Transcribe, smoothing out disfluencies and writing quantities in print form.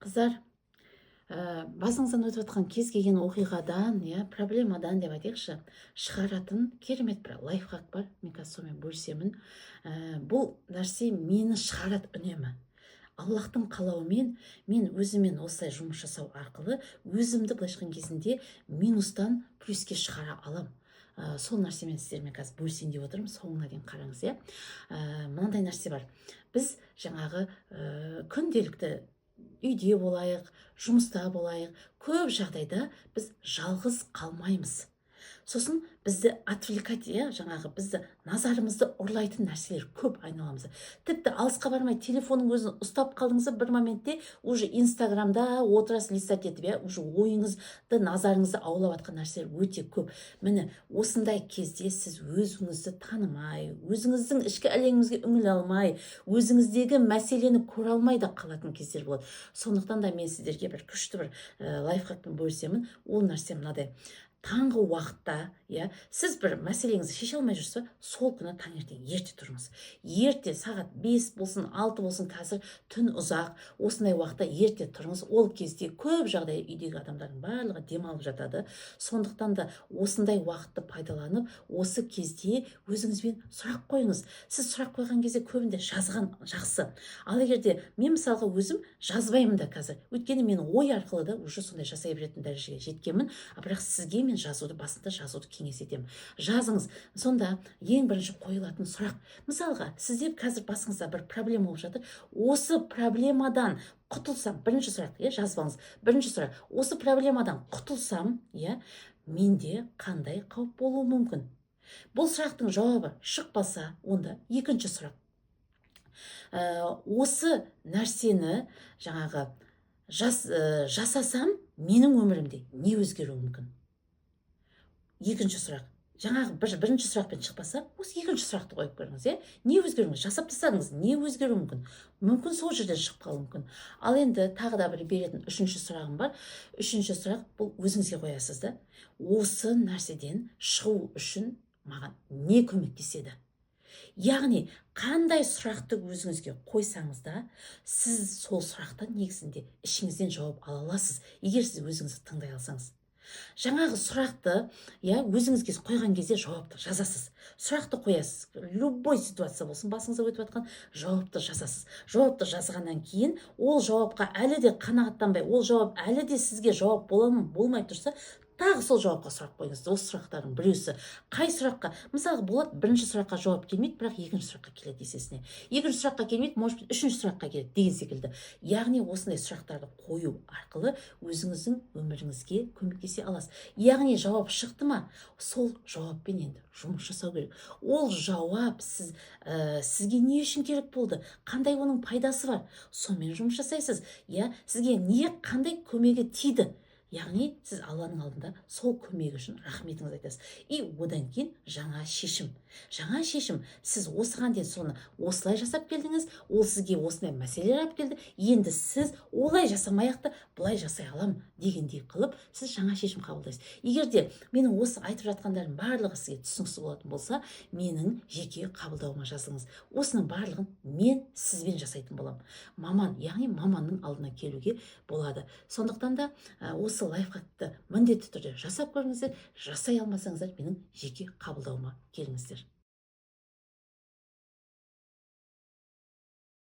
Қыздар, басыңыздан өтіп жатқан кез келген оқиғадан, иә, проблемадан деп айтайықшы, шығаратын керемет бір лайфхак бар. Мен қазір сонымен бөлісемін. Бұл нәрсе мені шығарады үнемі. Аллахтың қалауымен мен өзімен осылай жұмыс жасау арқылы өзімді, былайша айтқан кезінде, минустан плюске шығара аламын. Сол нәрсемен сіздермен қазір бөлісейін деп отырмын. Соңына дейін қараңыз, иә. Мынандай нәрсе бар: біз жаңағы күнделікті үйде болайық, жұмыста болайық, көп жағдайда біз жалғыз қалмаймыз. Сосын бізді отвлекать, иә, жаңағы бізді, назарымызды ұрлайтын нәрселер көп айналамызда. Тіпті алысқа бармай, телефонның өзін ұстап қалдыңыз ба, бір моментте уже Инстаграмда отырасыз листать етіп, иә, уже ойыңызды, назарыңызды аулап жатқан нәрселер өте көп. Міне, осындай кезде сіз өзіңізді танымай, өзіңіздің ішкі әлеміңізге үңіле алмай, өзіңіздегі мәселені көре алмай да қалатын кездер болады. Сондықтан да мен сіздерге бір күшті бір лайфхакпен бөлісемін. Ол нәрсе мынадай: таңғы уақытта, иә, сіз бір мәселеңізді шеше алмай жүрсіз ба, сол күні таңертең ерте тұрыңыз. Ерте, сағат 5 болсын, 6 болсын, қазір түн ұзақ, осындай уақытта ерте тұрыңыз. Ол кезде көп жағдай үйдегі адамдардың барлығы демалып жатады. Сондықтан да осындай уақытты пайдаланып, осы кезде өзіңізбен сұрақ қойыңыз. Сіз сұрақ қойған кезде көбінде жазған жақсы. Ал егер де мен, мысалға, өзім жазбаймын да қазір, өйткені мен ой арқылы да уже сондай жасай беретін дәрежеге жеткенмін. А бірақ сізге мен жазуды, басында жазуды кеңес етемін. Жазыңыз. Сонда ең бірінші қойылатын сұрақ: мысалға, сізде қазір басыңызда бір проблема болып жатыр. Осы проблемадан құтылсам, бірінші сұрақ, иә, жазып алыңыз. Бірінші сұрақ: осы проблемадан құтылсам, иә, менде қандай қауіп болуы мүмкін? Бұл сұрақтың жауабы шықпаса, онда екінші сұрақ: осы нәрсені жаңағы жасасам, менің өмірімде не өзгеруі мүмкін? Екінші сұрақ. Жаңағы бірінші сұрақпен шықпаса, осы екінші сұрақты қойып көріңіз, иә. Не өзгеруі мүмкін? Жасап тастадыңыз, не өзгеруі мүмкін? Мүмкін, сол жерден шығып қалуы мүмкін. Ал енді тағы да бір беретін үшінші сұрағым бар. Үшінші сұрақ, бұл өзіңізге қоясыз да: осы нәрседен шығу үшін маған не көмектеседі? Яғни қандай сұрақты өзіңізге қойсаңыз да, сіз сол сұрақтан негізінде ішіңізден жауап ала аласыз, егер сіз өзіңізді тыңдай алсаңыз. Жаңағы сұрақты, иә, өзіңізге қойған кезде жауапты жазасыз. Сұрақты қоясыз, любой ситуация болсын басыңызда өтіп жатқан, жауапты жазасыз. Жауапты жазғаннан кейін ол жауапқа әлі де қанағаттанбай, ол жауап әлі де сізге жауап бола ма, болмай тұрса, тағы сол жауапқа сұрақ қойыңыз. Осы сұрақтардың біреусі қай сұраққа, мысалға, болады, бірінші сұраққа жауап келмейді, бірақ екінші сұраққа келеді. Есесіне екінші сұраққа келмейді, может быть, үшінші сұраққа келеді деген секілді. Яғни осындай сұрақтарды қою арқылы өзіңіздің өміріңізге көмектесе аласыз. Яғни жауап шықты ма, сол жауаппен енді жұмыс жасау керек. Ол жауап сізге не үшін керек болды, қандай оның пайдасы бар, сонымен жұмыс жасайсыз, иә. Сізге не, қандай көмегі тиді? Яғни сіз Алланың алдында сол көмегі үшін рахметіңізді айтасыз. И одан кейін жаңа шешім. Жаңа шешім: сіз осыған дейін соны осылай жасап келдіңіз, ол сізге осындай мәселелер алып келді. Енді сіз олай жасамай ақ та былай жасай аламын дегендей қылып, сіз жаңа шешім қабылдайсыз. Егер де менің осы айтып жатқандарым барлығы сізге түсініксіз болатын болса, менің жеке қабылдауыма жазылыңыз. Осының барлығын мен сізбен жасайтын боламын. Маман, яғни маманның алдына келуге болады. Сондықтан да осы лайфхакты міндетті түрде жасап көріңіздер. Жасай алмасаңыздар, менің жеке қабылдауыма келіңіздер.